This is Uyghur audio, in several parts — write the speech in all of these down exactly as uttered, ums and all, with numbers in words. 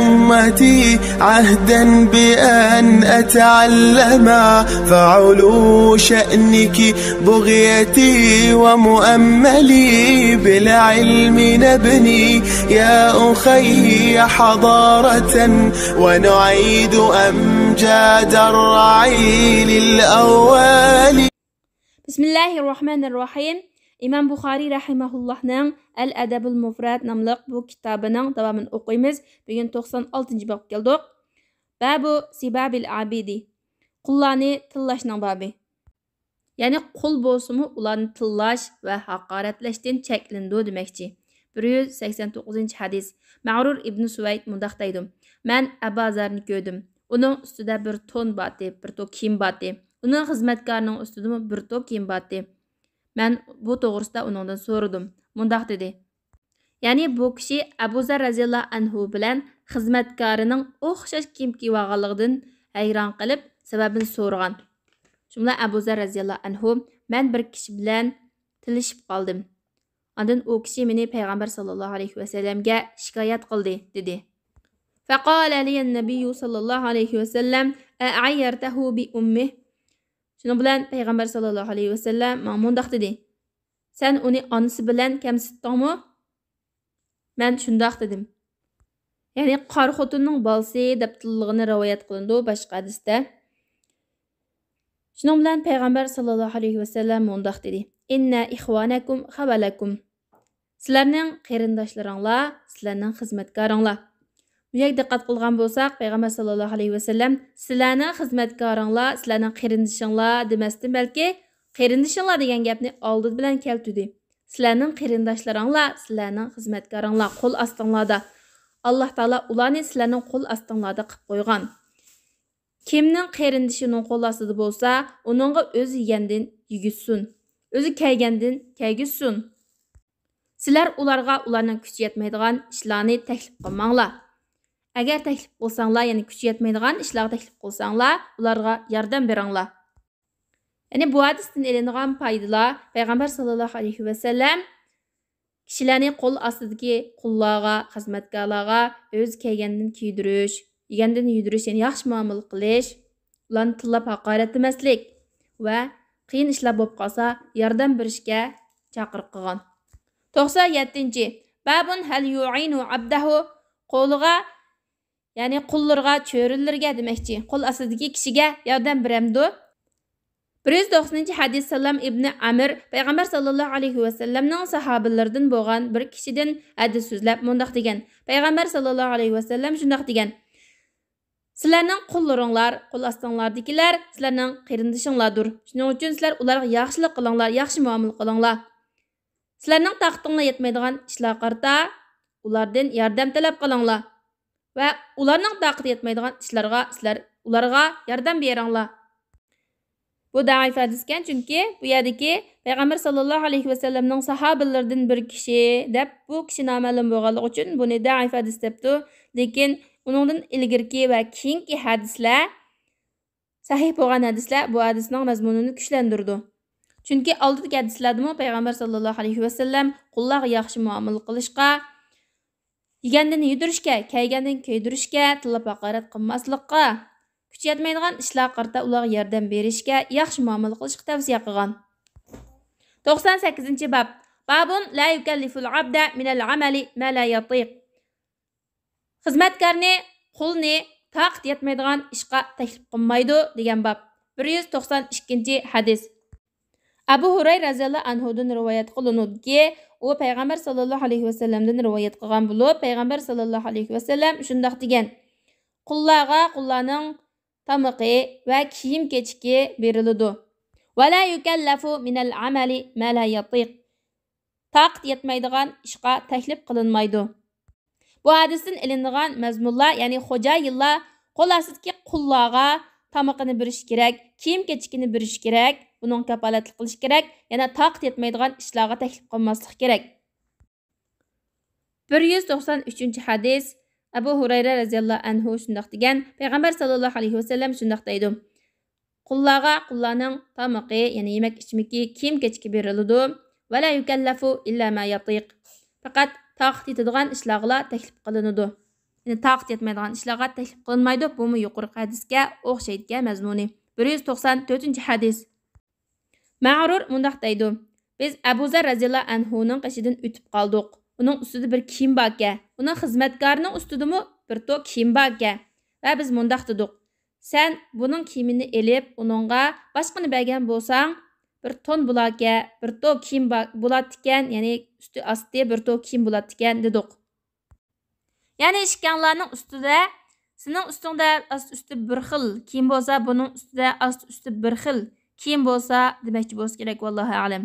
أمتي عهدا بأن أتعلم، فعلو شأنك بغيتي ومؤملي، بالعلم نبني يا أخي حضارة، ونعيد أمجاد الرعيل الأول. بسم الله الرحمن الرحيم. ئىمام بۇخارىي رەھىمەھۇللاھنىڭ ئەل ئەدەبۇل مۇفرەد ناملىق بۇ كىتابىنىڭ داۋامىنى ئوقۇيمىز. بۈگۈن توقسان ئالتىنچى بابقا كەلدۇق. بابۇ سىبابىل ئابىدى. قۇللارنى تىللاشنىڭ بابى. يەنى قۇل بولسىمۇ ئۇلارنى تىللاش ۋە ھاقارەتلەشتىن چەكلىنىدۇ دېمەكچى. بىر يۈز سەكسەن توققۇزىنچى ھەدىس. مەغرۇر ئىبنى سۇۋەيد مۇنداق دەيدۇ: مەن ئەبۇ زەرنى كۆردۈم. ئۇنىڭ ئۈستىدە بىر تون بارتى، بىر تو كىيىم بارتى. ئۇنىڭ خىزمەتكارىنىڭ ئۈستىدىمۇ بىر تو كىيىم بارتى. مەن بۇ توغرىسىدا ئۇنىڭدىن سورىدىم. مۇنداق دېدى. يەنى بۇ كىشى ئەبۇ زەر رەزىياللاھۇ ئەنھۇ بىلەن خىزمەتكارىنىڭ ئوخشاش كىيىم كىيىۋالغانلىقىدىن ھەيران قېلىپ، سەۋەبىنى سورىغان. شۇ بىلەن ئەبۇ زەر رەزىياللاھۇ ئەنھۇ: مەن بىر كىشى بىلەن تىللىشىپ قالدىم. ئاندىن ئۇ كىشى مېنى پەيغەمبەر ساللاللاھۇ ئەلەيھى ۋەسەللەمگە شىكايەت قىلدى، دېدى. فقال لي النبي صلى الله عليه وسلم: أعيرته بأمه؟ شۇنىڭ بىلەن پەيغەمبەر ساللاللاھۇ ئەلەيھى ۋەسەللەم ماڭا مۇنداق دېدى: سەن ئۇنى ئانىسى بىلەن كەمسىتتىڭمۇ؟ مەن شۇنداق دېدىم. يەنى قارا خوتۇننىڭ بالىسى دەپ تىللىغىنى رىۋايەت قىلىنىدۇ باشقا ھەدىستە. شۇنىڭ بىلەن پەيغەمبەر ساللاللاھۇ ئەلەيھى ۋەسەللەم مۇنداق دېدى: إن إخوانكم خولكم. سىلەرنىڭ قېرىنداشلىرىڭلار، سىلەرنىڭ خىزمەتكارىڭلار. بۇ يەرگە دىققەت قىلغان بولساق، پەيغەمبەر ساللاللاھۇ ئەلەيھى ۋەسەللەم سىلەرنىڭ خىزمەتكارىڭلار، سىلەرنىڭ قېرىندىشىڭلار دېمەستىن، بەلكى قېرىندىشىڭلار دېگەن گەپنى ئالدى بىلەن كەلتۈردى. سىلەرنىڭ قېرىنداشلىرىڭلار، سىلەرنىڭ خىزمەتكارىڭلار، قول ئاستىڭلاردا. ئاللاھ تائالا ئۇلارنى سىلەرنىڭ قول ئاستىڭلاردا قىلىپ قويغان. كىمنىڭ قېرىندىشى ئۇنىڭ قول ئاستىدا بولسا، ئۇنىڭغا ئۆزى يېگەندىن يېگۈزسۇن، ئۆزى كىيگەندىن كىيگۈزسۇن. سىلەر ئۇلارغا ئۇلارنىڭ كۈچى يەتمەيدىغان ئىشلارنى تەكلىپ قىلماڭلار. ئەگەر تەكلىپ قىلساڭلار، يەنى كۈچى يەتمەيدىغان ئىشلارغا تەكلىپ قىلساڭلار، ئۇلارغا ياردەم بېرىڭلار. يەنى بۇ ھەدىستىن ئېلىنغان پايدىلار: پەيغەمبەر ساللاللاھۇ ئەلەيھى ۋەسەللەم كىشىلەرنى قول ئاستىدىكى قۇللارغا، خىزمەتكارلارغا ئۆزى كىيگەندىن كىيدۈرۈش، يېگەندىن يېدۈرۈش، يەنى ياخشى مۇئامىلە قىلىش، ئۇلارنى تىللاپ ھاقارەتلىمەسلىك ۋە قىيىن ئىشلار بولۇپ قالسا ياردەم بېرىشكە چاقىرىق قىلغان. توقسان يەتتىنچى، بابۇن ھەل يۇئىنۇ ئابدەھۇ، قولىغا، يەنى قۇللىرىغا، چۆرىلىرىگە دېمەكچى، قول ئاستىدىكى كىشىگە ياردەم بېرەمدۇ؟ بىر يۈز توقسىنىنچى ھەدىس. سالام ئىبنى ئامىر پەيغەمبەر ساللاللاھۇ ئەلەيھى ۋەسەللەمنىڭ ساھابىلىرىدىن بولغان بىر كىشىدىن ھەدىس سۆزلەپ مۇنداق دېگەن: پەيغەمبەر ساللاللاھۇ ئەلەيھى ۋەسەللەم شۇنداق دېگەن: سىلەرنىڭ قۇللىرىڭلار، قول ئاستىڭلاردىكىلەر سىلەرنىڭ قېرىندىشىڭلاردۇر. شۇنىڭ ئۈچۈن سىلەر ئۇلارغا ياخشىلىق قىلىڭلار، ياخشى مۇئامىلە قىلىڭلار. سىلەرنىڭ تاقىتىڭلار يەتمەيدىغان ئىشلارغا قارىتا ئۇلاردىن ياردەم تەلەپ قىلىڭلار ۋە ئۇلارنىڭ تاقىتى يەتمەيدىغان ئىشلارغا سىلەر ئۇلارغا ياردەم بېرىڭلار. بۇ دەئىف ھەدىسكەن، چۈنكى بۇ يەردىكى پەيغەمبەر ساللاللاھۇ ئەلەيھى ۋەسەللەمنىڭ ساھابىلىرىدىن بىر كىشى دەپ، بۇ كىشى نامەلۇم بولغانلىقى ئۈچۈن بۇنى دەئىف ھەدىس دەپتۇ. لېكىن ئۇنىڭدىن ئىلگىرىكى ۋە كېيىنكى ھەدىسلەر، سەھىھ بولغان ھەدىسلەر بۇ ھەدىسنىڭ مەزمۇنىنى كۈچلەندۈرىدۇ. چۈنكى ئالدىدىكى ھەدىسلەردىمۇ پەيغەمبەر ساللاللاھۇ ئەلەيھى ۋەسەللەم قۇللارغا ياخشى مۇئامىلە قىلىشقا، يېگەندىن يېدۈرۈشكە، كىيگەندىن كىيدۈرۈشكە، تىللاپ ھاقارەت قىلماسلىققا، كۈچى يەتمەيدىغان ئىشلارغا قارىتا ئۇلارغا ياردەم بېرىشكە، ياخشى مۇئامىلە قىلىشقا تەۋسىيە قىلغان. توقسان سەككىزىنچى باب. بابۇن لا يۇكەللىفۇل ئابدە مىنەل ئەمەلى ما لا يەتىق. خىزمەتكارنى، قۇلنى تاقىتى يەتمەيدىغان ئىشقا تەكلىپ قىلمايدۇ دېگەن باب. بىر يۈز توقسان ئىككىنچى ھەدىس. ئەبۇ ھۇرەيرە رەزىياللاھۇ ئەنھۇدىن رىۋايەت قىلىنىدۇكى، ئۇ پەيغەمبەر ساللاللاھۇ ئەلەيھى ۋەسەللەمدىن رىۋايەت قىلغان بولۇپ، پەيغەمبەر ساللاللاھۇ ئەلەيھى ۋەسەللەم شۇنداق دېگەن: قۇللارغا قۇللارنىڭ تامىقى ۋە كىيىم كېچىكى بېرىلىدۇ. ۋە لا يۇكەللەفۇ مىنەل ئەمەلى ما لا يەتىق. تاقىتى يەتمەيدىغان ئىشقا تەكلىپ قىلىنمايدۇ. بۇ ھەدىستىن ئېلىنغان مەزمۇنلار، يەنى خوجايىنلار قول ئاستىدىكى قۇللارغا تامىقىنى بېرىشى كېرەك، كىيىم كېچىكىنى بېرىشى كېرەك، بۇنىڭغا كاپالەتلىك قىلىشى كېرەك، يەنە تاقىتى يەتمەيدىغان ئىشلارغا تەكلىپ قىلماسلىق كېرەك. بىر يۈز توقسان ئۈچىنچى ھەدىس. ئەبۇ ھۇرەيرە رەزىياللاھۇ ئەنھۇ شۇنداق دېگەن، پەيغەمبەر ساللاللاھۇ ئەلەيھى ۋەسەللەم شۇنداق دەيدۇ: قۇللارغا قۇللارنىڭ تامىقى، يەنى يېمەك ئىچمىكى، كىيىم كېچىكى بېرىلىدۇ. ۋە لا يۇكەللەفۇ ئىللا ما يەتىق. پەقەت تاقىتى يېتىدىغان ئىشلارغىلا تەكلىپ قىلىنىدۇ. يەنى تاقىتى يەتمەيدىغان ئىشلارغا تەكلىپ قىلىنمايدۇ. بۇمۇ يۇقىرىقى ھەدىسكە ئوخشايدىكەن مەزمۇنى. بىر يۈز توقسان تۆتىنچى ھەدىس. مەغرۇر مۇنداق دەيدۇ: بىز ئەبۇ زەر رەزىياللاھۇ ئەنھۇنىڭ قېشىدىن ئۆتۈپ قالدۇق. ئۇنىڭ ئۈستىدە بىر كىيىم باركەن. ئۇنىڭ خىزمەتكارىنىڭ ئۈستىدىمۇ بىر تو كىيىم باركەن. ۋە بىز مۇنداق دېدۇق: سەن بۇنىڭ كىيىمىنى ئېلىپ، ئۇنىڭغا باشقىنى بەرگەن بولساڭ، بىر تون بولاركەن، بىر تو كىيىم با-، بولاتتىكەن، يەنى ئۈستى ئاستى بىر تو كىيىم بولاتتىكەن، دېدۇق. يەنى ئىككىڭلارنىڭ ئۈستىدە، سېنىڭ ئۈستۈڭدە ئاستى ئۈستى بىر خىل كىيىم بولسا، بۇنىڭ ئۈستىدە ئاستى ئۈستى بىر خىل كىيىم بولسا دېمەكچى بولسا كېرەك، ۋاللاھۇ ئەلەم.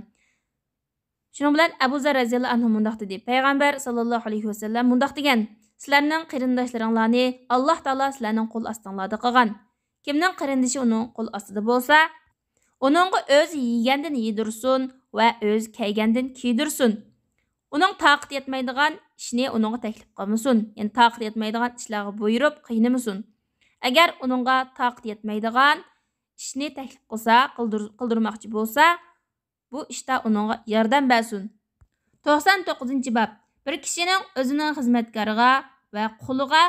شۇنىڭ بىلەن ئەبۇ زەر رەزىياللاھۇ ئەنھۇ مۇنداق دېدى: پەيغەمبەر ساللاللاھۇ ئەلەيھى ۋەسەللەم مۇنداق دېگەن: سىلەرنىڭ قېرىنداشلىرىڭلارنى ئاللاھ تائالا سىلەرنىڭ قول ئاستىڭلاردا قىلغان. كىمنىڭ قېرىندىشى ئۇنىڭ قول ئاستىدا بولسا، ئۇنىڭغا ئۆزى يېگەندىن يېدۈرسۇن ۋە ئۆزى كىيگەندىن كىيدۈرسۇن. ئۇنىڭ تاقىتى يەتمەيدىغان ئىشنى ئۇنىڭغا تەكلىپ قىلمىسۇن. يەنى تاقىتى يەتمەيدىغان ئىشلارغا بۇيرۇپ قىينىمىسۇن. ئەگەر ئۇنىڭغا تاقىتى يەتمەيدىغان ئىشنى تەكلىپ قىلسا، قىلدۇر-، قىلدۇرماقچى بولسا، بۇ ئىشتا ئۇنىڭغا ياردەم بەرسۇن. توقسان توققۇزىنچى باب. بىر كىشىنىڭ ئۆزىنىڭ خىزمەتكارىغا ۋە قۇلىغا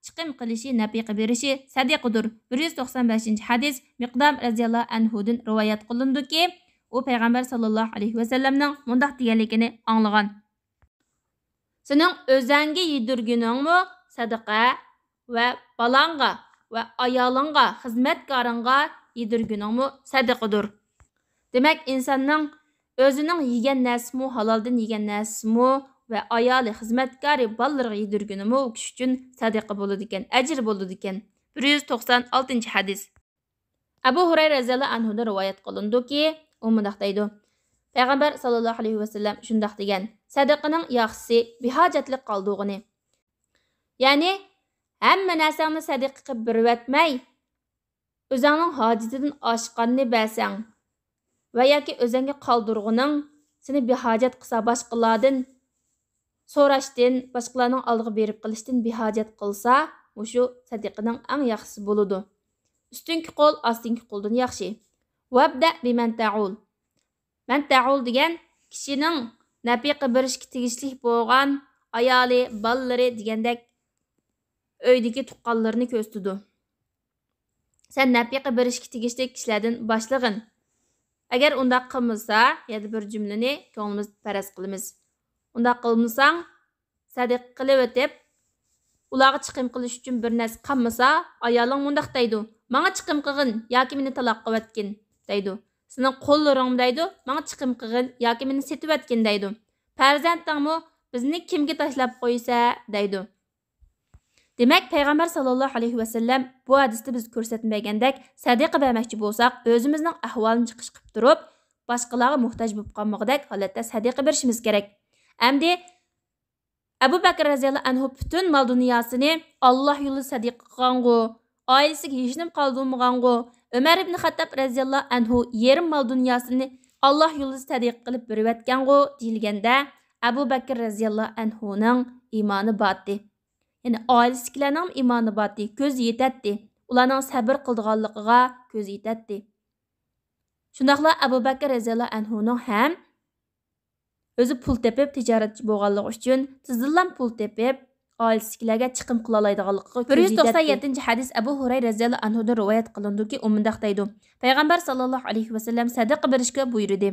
چىقىم قىلىشى، نەپىقە بېرىشى سەدىقىدۇر. بىر يۈز توقسان بەشىنچى ھەدىس. مىقدام رەزىياللاھۇ ئەنھۇدىن رىۋايەت قىلىنىدۇكى، ئۇ پەيغەمبەر ساللاللاھۇ ئەلەيھى ۋەسەللەمنىڭ مۇنداق دېگەنلىكىنى ئاڭلىغان: سېنىڭ ئۆزەڭگە يېدۈرگىنىڭمۇ سەدىقە ۋە بالاڭغا ۋە ئايالىڭغا، خىزمەتكارىڭغا يېدۈرگىنىڭمۇ سەدىقىدۇر. دېمەك، ئىنساننىڭ ئۆزىنىڭ يېگەن نەرسىمۇ، ھالالدىن يېگەن نەرسىمۇ ۋە ئايالى، خىزمەتكارى، بالىلىرىغا يېدۈرگىنىمۇ ئۇ كىشى ئۈچۈن سەدىقە بولىدىكەن، ئەجىر بولىدىكەن. بىر يۈز توقسان ئالتىنچى ھەدىس. ئەبۇ ھۇرەيرە رەزىياللاھۇ ئەنھۇدىن رىۋايەت قىلىنىدۇكى، ئۇ مۇنداق دەيدۇ: پەيغەمبەر ساللاللاھۇ ئەلەيھى ۋەسەللەم شۇنداق دېگەن: سەدىقىنىڭ ياخشىسى بىھاجەتلىك قالدۇرغىنى. يەنى، ھەممە نەرسەڭنى سەدىقە قىلىپ بېرىۋەتمەي، ئۆزەڭنىڭ ھاجىتىدىن ئاشقاننى بەرسەڭ ۋە ياكى ئۆزەڭگە قالدۇرغىنىڭ سېنى بىھاجەت قىلسا، باشقىلاردىن سوراشتىن، باشقىلارنىڭ ئالدىغا بېرىپ قېلىشتىن بىھاجەت قىلسا، مۇشۇ سەدىقىنىڭ ئەڭ ياخشىسى بولىدۇ. ئۈستۈنكى قول ئاستىنكى قولدىن ياخشى. «ۋەبدەئ بىمەن تەئۇل.» مەن تەئۇل دېگەن كىشىنىڭ نەپىقە بېرىشكە تېگىشلىك بولغان ئايالى، بالىلىرى دېگەندەك ئۆيدىكى تۇغقانلىرىنى كۆرسىتىدۇ. سەن نەپىقە بېرىشكە تېگىشلىك كىشىلەردىن باشلىغىن. ئەگەر ئۇنداق قىلمىسا، يەنە بىر جۈملىنى كۆڭلىمىزدە پەرەز قىلىمىز. ئۇنداق قىلمىساڭ، سەدىقە قىلىۋېتىپ، ئۇلارغا چىقىم قىلىش ئۈچۈن بىر نەرسە قالمىسا، ئايالىڭ مۇنداق دەيدۇ: «ماڭا چىقىم قىلغىن ياكى مېنى تالاق قىلىۋەتكىن» دەيدۇ. سېنىڭ قوللىرىڭمۇ دەيدۇ: «ماڭا چىقىم قىلغىن ياكى مېنى سېتىۋەتكىن» دەيدۇ. پەرزەنتىڭمۇ: «بىزنى كىمگە تاشلاپ قويىسە؟» دەيدۇ. دېمەك، پەيغەمبەر ساللاللاھۇ ئەلەيھى ۋەسەللەم بۇ ھەدىستە بىز كۆرسەتمە بەرگەندەك، سەدىقە بەرمەكچى بولساق، ئۆزىمىزنىڭ ئەھۋالىنى چىقىش قىلىپ تۇرۇپ، باشقىلارغا موھتاج بولۇپ قالمىغۇدەك ھالەتتە سەدىقە بېرىشىمىز كېرەك. ئەمدى ئەبۇ بەكرى رەزىياللاھۇ ئەنھۇ پۈتۈن مال دۇنياسىنى ئاللاھ يولىدا سەدىقە قىلغانغۇ، ئائىلىسىگە ھېچنېمە قالدۇرمىغانغۇ. ئۆمەر ئىبنى خەتتاب رەزىياللاھۇ ئەنھۇ يېرىم مال دۇنياسىنى ئاللاھ يولىدا سەدىقە قىلىپ بېرىۋەتكەنغۇ دېيىلگەندە، ئەبۇ بەكرى رەزىياللاھۇ ئەنھۇنىڭ ئىمانى بارتى. يەنى ئائىلىسىدىكىلەرنىڭ ئىمانى بارتى، كۆزى يېتەتتى. ئۇلارنىڭ سەبرى قىلىدىغانلىقىغا كۆزى يېتەتتى. شۇنداقلا ئەبۇ بەكرى رەزىياللاھۇ ئەنھۇنىڭ ھەم ئۆزى پۇل تېپىپ، تىجارەتچى بولغانلىقى ئۈچۈن تېزدىنلا پۇل تېپىپ، ئائىلىسىدىكىلەرگە چىقىم قىلالايدىغانلىقىغا كۆزى يېتەتتى. بىر يۈز توقسان يەتتىنچى ھەدىس ئەبۇ ھۇرەيرە رەزىياللاھۇ ئەنھۇدىن رىۋايەت قىلىنىدۇكى، ئۇ مۇنداق دەيدۇ: پەيغەمبەر ساللاللاھۇ ئەلەيھى ۋەسەللەم سەدىقە بېرىشكە بۇيرۇدى.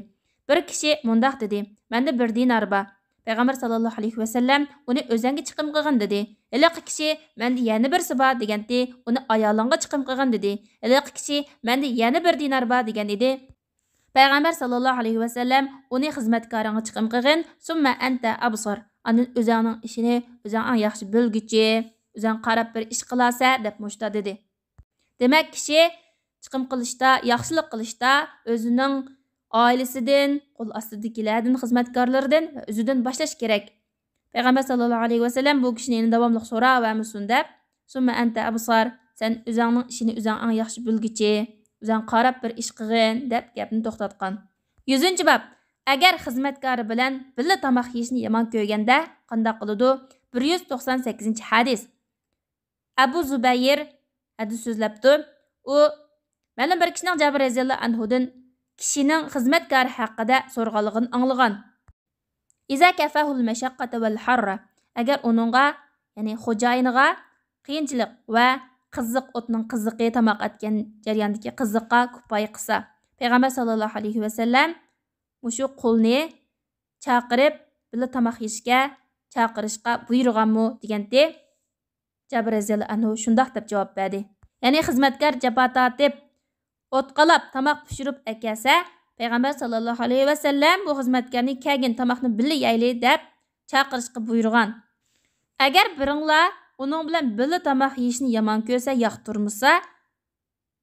بىر كىشى مۇنداق دېدى: «مەندە بىر دىنار بار.» پەيغەمبەر ساللاللاھۇ ئەلەيھى ۋەسەللەم ئۇنى ئۆزەڭگە چىقىم قىلغىن دېدى. ھېلىقى كىشى: «مەندە يەنە بىرسى بار» دېگەنتى، ئۇنى ئايالىڭغا چىقىم قىلغىن دېدى. ھېلىقى كىشى: «مەندە يەنە بىر دىنار بار» دېگەن ئىدى. پەيغەمبەر ساللاللاھۇ ئەلەيھى ۋەسەللەم ئۇنى خىزمەتكارىڭغا چىقىم قىلغىن، سۇممە ئەنتە ئەبسار، ئاندىن ئۆزەڭنىڭ ئىشىنى ئۆزەڭ ئەڭ ياخشى بىلگۈچى، ئۆزەڭ قاراپ بىر ئىش قىلارسەن دەپ مۇشتا دېدى. دېمەك، كىشى چىقىم قىلىشتا، ياخشىلىق قىلىشتا ئۆزىنىڭ ئائىلىسىدىن، قول ئاستىدىكىلەردىن، خىزمەتكارلىرىدىن ۋە ئۆزىدىن باشلاش كېرەك. پەيغەمبەر ساللاللاھۇ ئەلەيھى ۋەسەللەم بۇ كىشىنى يەنە داۋاملىق سوراۋەرمىسۇن دەپ، سۇممە ئەنتە ئەبسار، سەن ئۆزەڭنىڭ ئىشىنى ئۆزەڭ ئەڭ ياخشى بىلگۈچى، ئۆزەڭ قاراپ بىر ئىش قىلغىن دەپ گەپنى توختاتقان. يۈزىنچى باب، ئەگەر خىزمەتكارى بىلەن بىللە تاماق يېيىشنى يامان كۆرگەندە قانداق قىلىدۇ؟ بىر يۈز توقسان سەككىزىنچى ھەدىس. ئەبۇ زۇبەير ھەدىس سۆزلەپتۇ. ئۇ مەلۇم بىر كىشىنىڭ جابىر رەزىياللاھۇ ئەنھۇدىن كىشىنىڭ خىزمەتكارى ھەققىدە سورىغانلىقىنى ئاڭلىغان. ئىزا كەفاھۇل مەشەققەتە ۋەل ھاررا، ئەگەر ئۇنىڭغا، يەنى خوجايىنىغا قىيىنچىلىق ۋە قىزىق، ئوتنىڭ قىزىقى، تاماق ئەتكەن جەرياندىكى قىزىققا كۇپايە قىلسا، پەيغەمبەر ساللاللاھۇ ئەلەيھى ۋەسەللەم مۇشۇ قۇلنى چاقىرىپ، بىللە تاماق يېيىشكە چاقىرىشقا بۇيرۇغانمۇ دېگەنتى. جابىر رەزىياللاھۇ ئەنھۇ شۇنداق دەپ جاۋاب بەردى. يەنى خىزمەتكار جاپا تارتىپ، ئوتقالاپ تاماق پىشۇرۇپ ئەكەلسە، پەيغەمبەر ساللاللاھۇ ئەلەيھى ۋەسەللەم بۇ خىزمەتكارنى كەلگىن تاماقنى بىللە يەيلى دەپ چاقىرىشقا بۇيرۇغان. ئەگەر بىرىڭلار ئۇنىڭ بىلەن بىللە تاماق يېيىشنى يامان كۆرسە، ياقتۇرمىسا،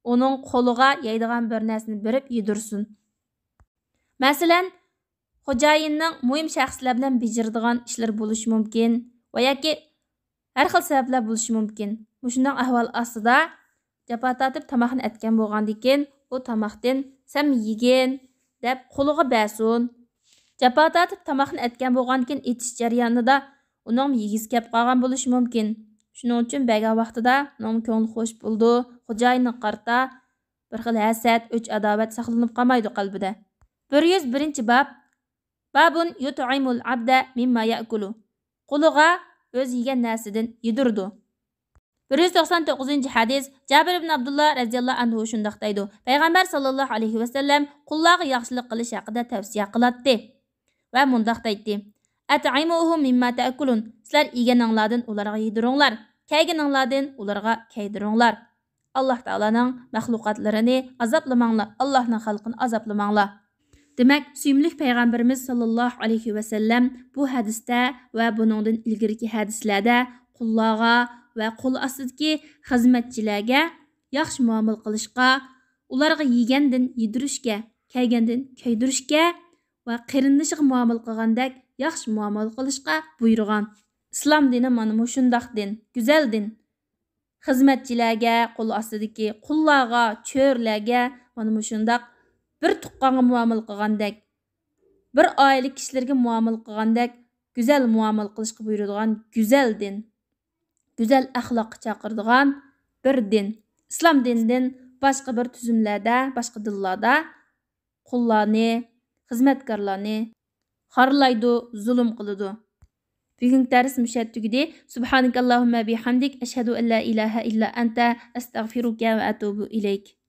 ئۇنىڭ قولىغا يەيدىغان بىر نەرسىنى بېرىپ يېدۈرسۇن. مەسىلەن، خوجايىننىڭ مۇھىم شەخسلەر بىلەن بېجىرىدىغان ئىشلىرى بولۇشى مۇمكىن ۋە ياكى ھەر خىل سەۋەبلەر بولۇشى مۇمكىن. مۇشۇنداق ئەھۋال ئاستىدا جاپا تارتىپ تاماقنى ئەتكەن بولغاندىكىن، ئۇ تاماقتىن سەن يېگىن دەپ قولىغا بەرسۇن. جاپا تارتىپ تاماقنى ئەتكەن بولغاندىكىن، ئېتىش جەريانىدا ئۇنىڭ يېگۈسى كەپ قالغان بولۇشى مۇمكىن. شۇنىڭ ئۈچۈن بەرگەن ۋاقتىدا ئۇنىڭ كۆڭلى خوش بولىدۇ. خوجايىنىغا قارىتا بىر خىل ھەسەت، ئۆچ-ئاداۋەت ساقلىنىپ قالمايدۇ قەلبىدە. بىر يۈز بىرىنچى باب، بابٌ يۇطْعِمُ الْعَبْدَ مِمَّا يَأْكُلُ. قۇلىغا ئۆزى يېگەن نەرسىدىن يېدۈرىدۇ. بىر يۈز توقسان توققۇزىنچى ھەدىس، جابىر ئىبن ئابدۇللا رەزىياللاھۇ ئەنھۇ شۇنداق دەيدۇ، پەيغەمبەر ساللاللاھۇ ئەلەيھى ۋەسەللەم قۇللارغا ياخشىلىق قىلىش ھەققىدە تەۋسىيە قىلاتتى ۋە مۇنداق دەيتتى، «أَطْعِمُوهُمْ مِمَّا تَأْكُلُونَ»، سىلەر يېگىنىڭلاردىن ئۇلارغا يېدۈرۈڭلار، كەيگىنىڭلاردىن ئۇلارغا كەيدۈرۈڭلار. ئاللاھ تائالانىڭ مەخلۇقاتلىرىنى ئازابلىماڭلار، ئاللاھنىڭ خەلقىنى ئازابلىماڭلار. دېمەك، سۆيۈملۈك پەيغەمبىرىمىز ساللاللاھۇ ئەلەيھى ۋەسەللەم بۇ ھەدىستە ۋە بۇنىڭدىن ئىلگىرىكى ھەدىسلەردە قۇللارغا ۋە قول ئاستىدىكى خىزمەتچىلەرگە ياخشى مۇئامىلە قىلىشقا، ئۇلارغا يېگەندىن يېدۈرۈشكە، كەيگەندىن كەيدۈرۈشكە ۋە قېرىندىشىغا مۇئامىلە قىلغاندەك ياخشى مۇئامىلە قىلىشقا بۇيرۇغان. ئىسلام دىنى مانا مۇشۇنداق دىن، گۈزەل دىن. خىزمەتچىلەرگە، قول ئاستىدىكى قۇللارغا، چۆرىلەرگە مانا مۇشۇنداق بىر تۇغقانغا مۇئامىلە قىلغاندەك، بىر ئائىلە كىشىلىرىگە مۇئامىلە قىلغاندەك گۈزەل مۇئامىلە قىلىشقا بۇيرۇيدىغان گۈزەل دىن، گۈزەل ئەخلاققا چاقىرىدىغان بىر دىن. ئىسلام دىنىدىن باشقا بىر تۈزۈملەردە، باشقا دىنلاردا قۇللارنى، خىزمەتكارلارنى خارلايدۇ، زۇلۇم قىلىدۇ. بۈگۈنكى دەرس مۇشۇ يەردە تۈگىدى. سبحانك اللهم بحمدك، أشهد أن لا إله إلا أنت، أستغفرك وأتوب إليك.